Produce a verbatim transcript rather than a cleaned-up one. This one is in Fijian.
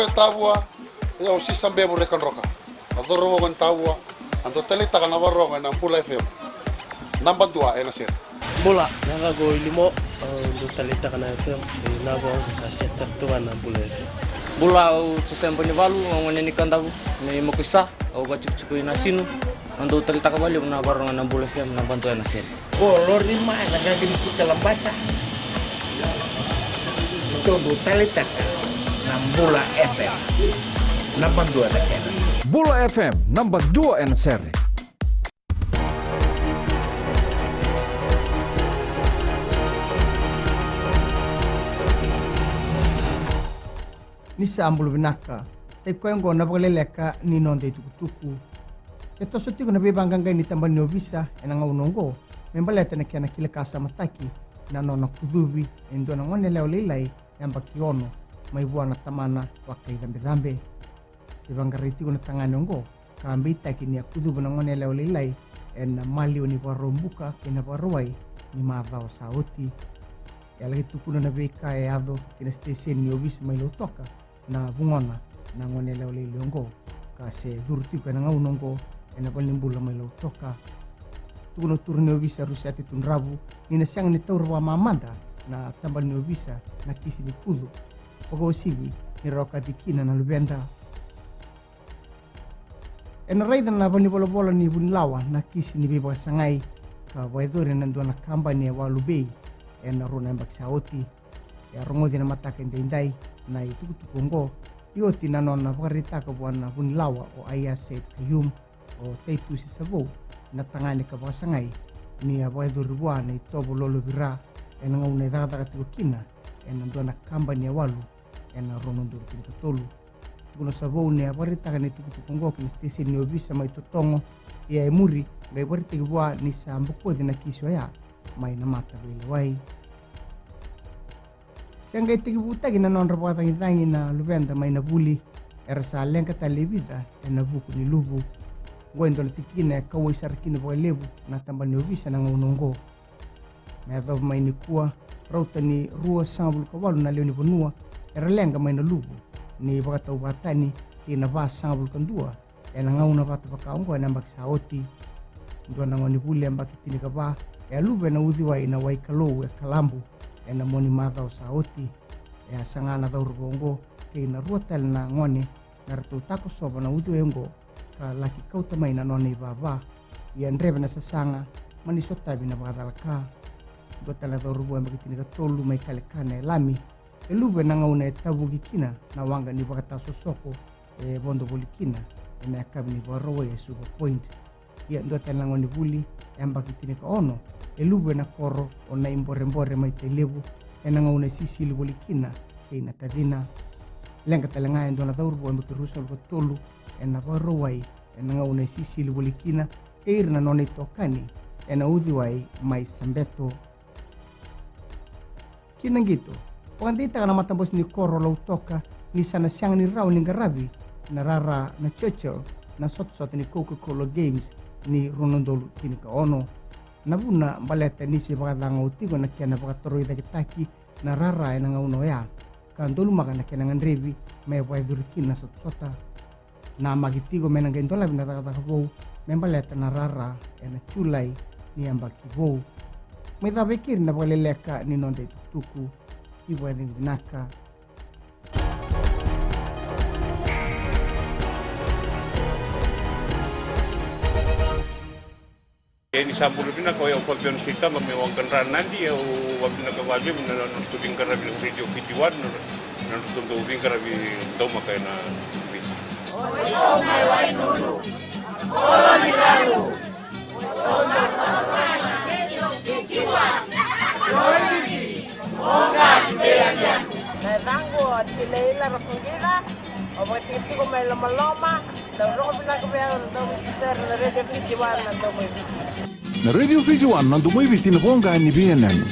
Tavua, o yau o Sisa Bevu Rekadroka. Na cauravou ni Tavua, a dau taleitaka na varogo ena Bula F M. Naba dua ena sere. Bula, na yacaqu o Ilimo, au dau taleitaka na F M, e na vau sa set sara tu ga na Bula F M. Bula, au Joseba Nivalu, au gone ni Kadavu, me Makuisa, au vatikotiko i Nasinu, au dau taleitaka valevu na varogo ena Bula F M, naba dua ena sere. Ko Lori mai na gagi ni suka Labasa. Tou dau taleitaka na Bula F M. Naba dua na sere. Bula F M, naba dua ena sere. Ni sa bula vinaka. Sa i koya oqo na vakaleleka ni noda itukutuku. Se toso tiko na veivaqaqai ni tabana ni ovisa ena gauna oqo me baleta na kena kilakasamataki na nona kucuvi e dua na goneyalewa lailai yabaki ono mai vua na tamana vakaicabecabe. Se vaqarai tiko na tagane oqo ka beitaki ni a kucuva na goneyalewa lailai ena maliwa ni Vakaraubuka kei na Vakarauwai ni macawa sa oti. E a laki tukuna na veika e yaco ki na siteseni ni ovisa mai Lautoka na vugona na goneyalewa lailai oqo, ka se curu tiko ena gauna oqo ena valenibula mai Lautoka. Tukuna o turaga ni ovisa Rusiate Tudravu ni na sega ni taura vakamamada na tabana ni ovisa na kisi ni kucu, vakauasivi ni ra okati kina na luveda. Ena raica na valenivolavola ni Vunilawa na kisi ni veivakasagai ka vakayacori ena dua na kabani e walu vei ena rua na yabaki sa oti. E a rogoci ena mataka edaidai na itukutuku oqo ni oti na nona vakaraitaka vua na Vunilawa o Aiyaz Sayed-Khaiyum o Taitusi Savou na tagane ka vakasagai ni a vakayacori vua na itovo lolovira ena gauna e cakacaka tiko kina ena dua na kabani e walu ena rua na udolu tinikatolu. Tukuna o Savou ni a vakaraitaka na itukutuku oqo ki na siteseni ni ovisa mai Totogo, ia e muri qai vakaraitaki vua ni sa bokoci na kisi oya mai na mataveilewai. Se qai tekivutaki na nodra vakacagicagi na luveda mai na vuli, era sa leqa tale e vica ena vuku ni luvu. Oqo e dua na tikina e kauwai sara kina vakalevu na tabana ni ovisa na gauna oqo. Me yacova mai nikua, rauta ni ruasagavulu ka walu na lewe ni vanua era leqa mai na luvu ni vakatauvakatani kei na vasagavulu ka dua ena gauna vata vaka oqo ena yabaki sa oti. Dua na gonevuli yabaki tinikava e a luvu ena uciwai na Waikalou e Kalabu ena mua ni macawa sa oti. E a saga na cauravou oqo kei na rua tale na gone me ratou takosova na uciwai oqo ka laki kauta mai na nona ivava. Ia dreve na sasaga, mani sotavi na vakacalaka. Dua tale na cauravou yabaki tinikatolu mai Kalekana e Lami e luvu ena gauna e tavuki kina na waqa ni vakatasosoko e vodo voli kina ena yakavi ni Vakarauwai e Suva Point. Ia dua tale na gonevuli yabaki tinikaono e luvu ena koro o Naiborebore mai Tailevu ena gauna e sisili voli kina kei na tacina. Leqa tale ga e dua na cauravou yabaki ruasagavulu ka tolu ena Vakarauwai ena gauna e sisili voli kina kei ira na nona itokani ena uciwai mai Sabeto. Ki na qito, vakadeitaka na matabose ni koro o Lautoka ni sa na sega ni rawa ni qaravi na rara na Churchill na sotasota ni Coca-Cola Games ni rua na udolu tinikaono. Na vuna baleta ni se vakacagau tiko na kena vakatorocaketaki na rara ena gauna oya ka donumaka na kena gadrevi me vakayacori kina na sotasota. Namaki tiko me na qai dolavi na cakacaka vou me baleta na rara ena Julai ni yabaki vou. Mai cava e keri na vakaleleka ni noda itukutuku. Ni vakacegu vinaka. E ni sa bula vinaka, o yau Fabiano Seitaba mai Waqadra Nadi. Au vakavinavinaka vakalevu na nodratou veiqaravi na Radio Fiji One, na nodratou dau veiqaravi daumaka ena Viti. Na yacaqu o Tilaila Rakoqila, au vakatikotiko mai Lomaloma. Na Radio Fiji One, na domo i Viti. Na Radio Fiji One, na domo i Viti, na voqa ni veiyanuyanu.